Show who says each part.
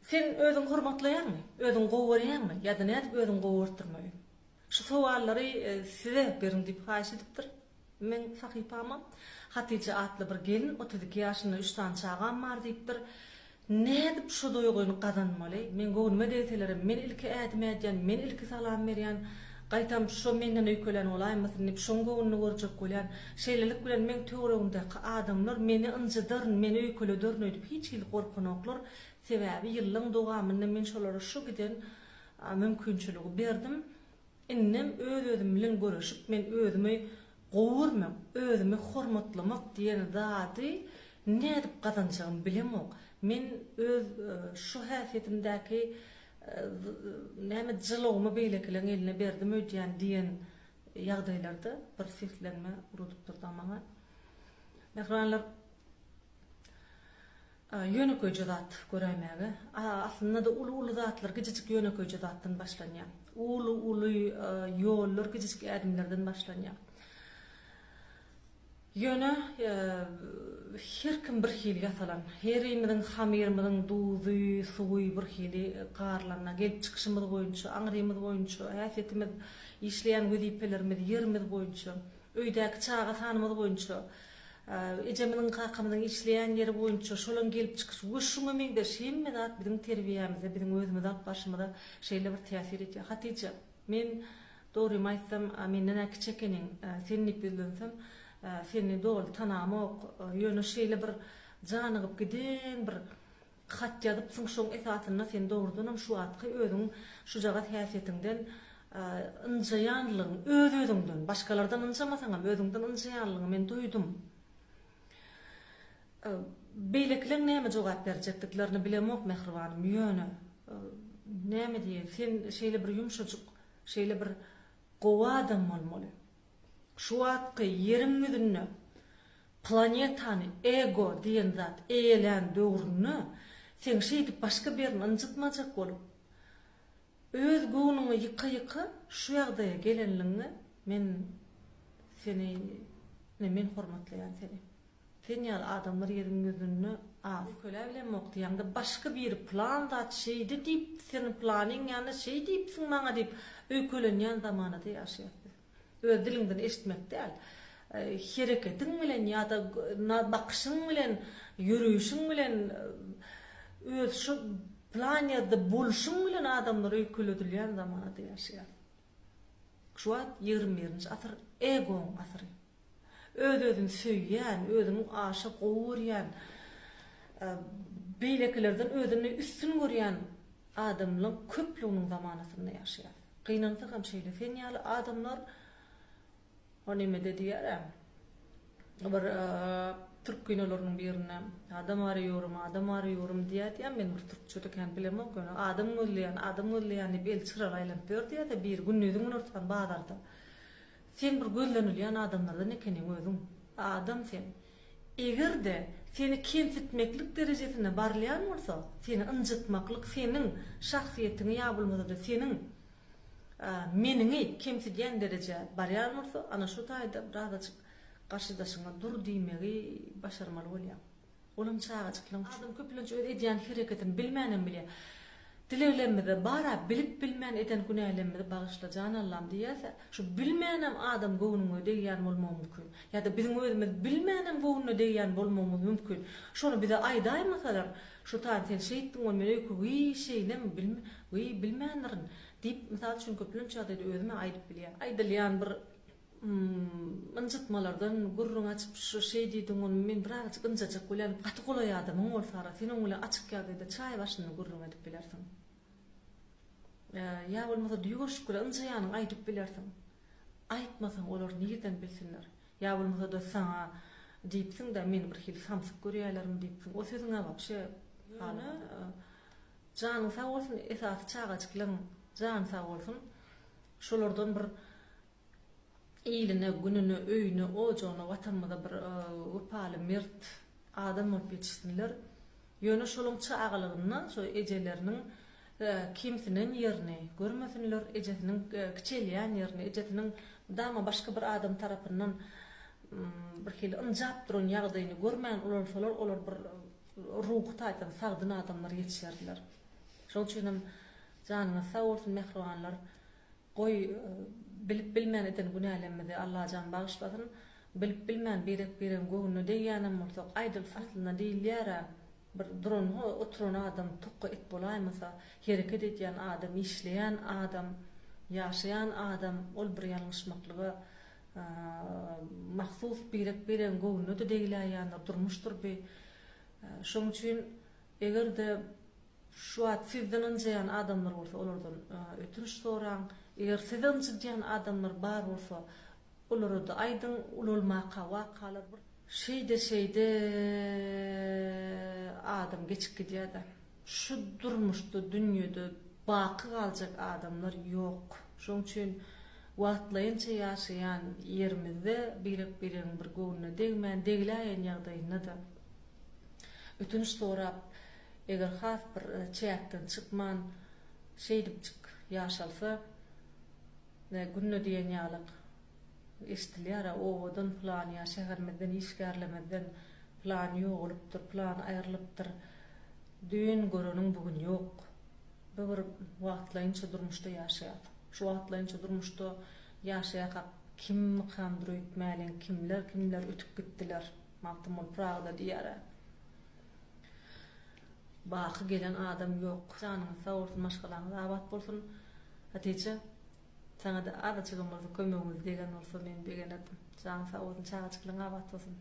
Speaker 1: Sen özüňi hormatlaýaňmy? Özüňi gowy görýäňmi? Ýa-da nädip özüňi gowy görtdirmeli? Şu sowallary size beriň diýip haýyş edipdir meň sahypama. Hatyja atly bir gelin, 32 ýaşynda, üç sany çagam bar diýipdir. Nädip şu duýgyny gazanmaly? Meň göwnüme degselerem, men ilki ädim ädýän, men ilki salam berýän. Gaýtam şo menden öýkelän bolaýmasyn diýip, şoň göwnüni görjek bolýan. Şeýlelik bilen meň töweregimdäki adamlar meni ynjydaryn, meni öýkelederin öýdüp hiç hili gorkanoklar. Sebäbi ýyllaň dowamynda men şolara şu giden mümkinçiligi berdim. Indem öz-özüm bilen göreşip, men özümi gowy görmek, özümi hormatlamak diýen zady nädip gazanjagymy bilemok. Men öz şu häsiýetimdäki näme jylawymy beýlekileň eline berdim öýdýän diýen ýagdaýlarda bir seslenme ugradypdyr-da maňa. Mähribanlar, Ýönekeýje zat göräýmäge. Aslynda-da uly-uly zatlar kiçijik ýönekeýje zatdan başlanýar. Uly-uly ýollar kiçijik ädimlerden başlanýar. Ýöne her kim bir hili ýasalan. Herimiziň hamyrymyzyň duzy, suwy bir hili garylanda, gelip çykyşymyz boýunça, aňrymyz boýunça, häsiýetimiz, işleýän wezipelerimiz, ýerimiz boýunça, öýdäki çaga sanymyz boýunça, Ejemiziň, kakamyzyň işleýän ýeri boýunça şolaň gelip çykyşy we şuňa meňzeş hemme zat biziň terbiýämize, biziň özümizi alyp barşymyza şeýle bir täsir edýär. Hatyja, men dogrymy aýtsam, menden-ä kiçi ekeniň, sen diýip ýüzlensem, seni doly tanamok, ýöne şeýle bir janygyp giden bir hat ýazypsyň, şoň esasynda sen dogrudanam şu wagtky özüň şujagaz häsiýetiňden ynjaýanlygyň, öz-özüňden, başgalardan ynjamasaňam, özüňden ynjaýanlygyňy men duýdum. Beýlekileň näme jogap berjekdiklerini bilemok, mähribanym, ýöne, näme diýeýin, sen şeýle bir ýumşajyk, şeýle bir gowy adam bolmaly. Şu wagtky ýeriň ýüzünde planetany ego diýen zat eýelän döwründe seň şeýdip başga birini ynjytmajak bolup, öz göwnüňi ýyka-ýyka şu ýagdaýa gelenligiňe men seni ine men hormatlaýan seni. Sen ýaly adamlar ýeriň ýüzünde az. Öýkeläbilemok diýýäňde başga biri pylan zat şeýdi diýip seniň pylanyň ýanynda şeý diýipsiň maňa diýip öýkelenýän zamanada ýaşaýas biz. Öz diliňden eşitmek däl, hereketiň bilen ýa-da bakyşyň bilen, ýöreýşiň bilen, öz şu pylan ýerde bolşuň bilen adamlar öýkeledilýän zamanada ýaşaýas. Şu wagt 21-nji asyr egoň asyry. Öz-özüni söýýän, özüni aşa gowy görýän, beýlekilerden özüni üstün görýän adamlaryň köplüginiň zamanasynda ýaşaýarys. Gynansagam şeýle. Sen ýaly adamlar o nemede diýýär-ä, bir türk kinolarynyň birinde adam arýorym, adam arýorym diýýär diýýär. Men bir türkçe-de kän bilemok, ýöne adam gözleýän, adam gözleýän diýip eli çyraly aýlanyp ýör diýýär-de biri gündiziň günortan bazarda. Sen bir gözlenilýän adamlardan ekeniň özüň. Adam sen. Eger-de seni kemsitmeklik derejesine barylýan bolsa, seni ynjytmaklyk seniň şahsyýetiňi ýa bolmasa-da seniň meniňi kemsidýän derejä barýan bolsa, ana şu taýda birazajyk garşydaşyňa dur diýmegi başarmaly bolýaň. Olam çagajyklaň üçin. Adam köplenç öz edýän hereketini bilmänem bilýär. Dileglerimize bar-a bilip bilmän eden günälerimizi bagyşla jan Allam diýýäs-ä. Şu bilmänem adam göwnüňe degýän bolmagy mümkin. Ýa-da biziň özümiz bilmänem göwnüne degýän bolmagymyz mümkin. Şony bize aýdaýmasalar, şu taýyn sen şeýtdiň ol men öýke wiý şeýlemi bilme wiý bilmändirin diýip mysal üçin köplenç ýagdaýda özüm-ä aýdyp bilýän. Aýdylýan bir Ynjytmalardan gürrüň açyp şu şeý diýdiň ony men birazajyk ynjajak bolýan gaty golaý adamyň bolsa ara sen oň bilen açyk ýagdaýda çaý başynda gürrüň edip bilersiň. Ýa bolmasa ýuwaşyk bilen ynjaýanyňy aýdyp bilersiň. Aýtmasaň olar nirden bilsinler. Ýa bolmasa-da saňa diýipsiň-dä meni bir hili samsyk görýälermi diýipsiň. O sözüň-ä wapşe ýöne janyň sag bolsun esasy çagajyklaň jany sag bolsun. Şolardan bir Iline, gününe, öýüne, ojagyna, Watanymyza bir wepaly, mert adam bolup ýetişsinler. Ýöne şolaň çagalygynda şo ejeleriniň kemsinen ýerini görmesinler, ejesiniň kiçelýän ýerini, ejesiniň mydama başga bir adam tarapyndan bir hili ynjap duran ýagdaýyny görmän ulalsalar, olar bir ruhy taýdan sagdyn adamlar ýetişerdiler. Şoň üçinem janyňyz sag bolsun mähribanlar. Goý, bilip bilmän eden günälemmizi Allajan bagyşlasyn. Bilip bilmän birek-biregiň göwnüne degýänem bolsak, aýdylsyn. Aslynda diýilýär-ä, bir duran, oturan adam tokga it bolaýmasa, hereket edýän adam, işleýän adam, ýaşaýan adam ol bir ýalňyşmaklyga mahsus birek-biregiň göwnüne-de degiläýýändir, durmuşdyr bi. Şoň üçin eger-de Şu wagt sizden ynjaýan adamlar bolsa olardan ötünç soraň. Eger sizi ynjydýan adamlar bar bolsa olarada aýdyň ulalmaka wakalar bir şeýde şeýde adam geçip gidýädä. Şu durmuşda dünýede baky galjak adamlar ýok. Şoň üçin wagtlaýynça ýaşaýan ýerimizde birek biregiň bir göwnüne degmän degiläýen ýagdaýynda-da ötünç sorap Eger has bir çäkden çykman, şeýdipjik ýaşalsa, ne günde diýen ýalyk eşidilýär-ä, obadan pylany ýa şäherimizden, işgärlerimizden pylany ýogalypdyr, pylany aýrylypdyr. Düýn göreniň bu gün ýok. Bu bir wagtlaýynça durmuşda ýaşaýas. Şu wagtlaýynça durmuşda ýaşaýarkak kimmikamdyr öýtmäliň, kimler-kimler ötüp gitdiler. Magtymguly Pyragy-da diýýär-ä. Baky gelen adam ýok. Janyňyz sag bolsun maşgalaňyz abat bolsun Hatije saňada azajygam bolsa kömegimiz degen bolsa men begenerdim janyň sag bolsun çagajyklaň abat bolsun.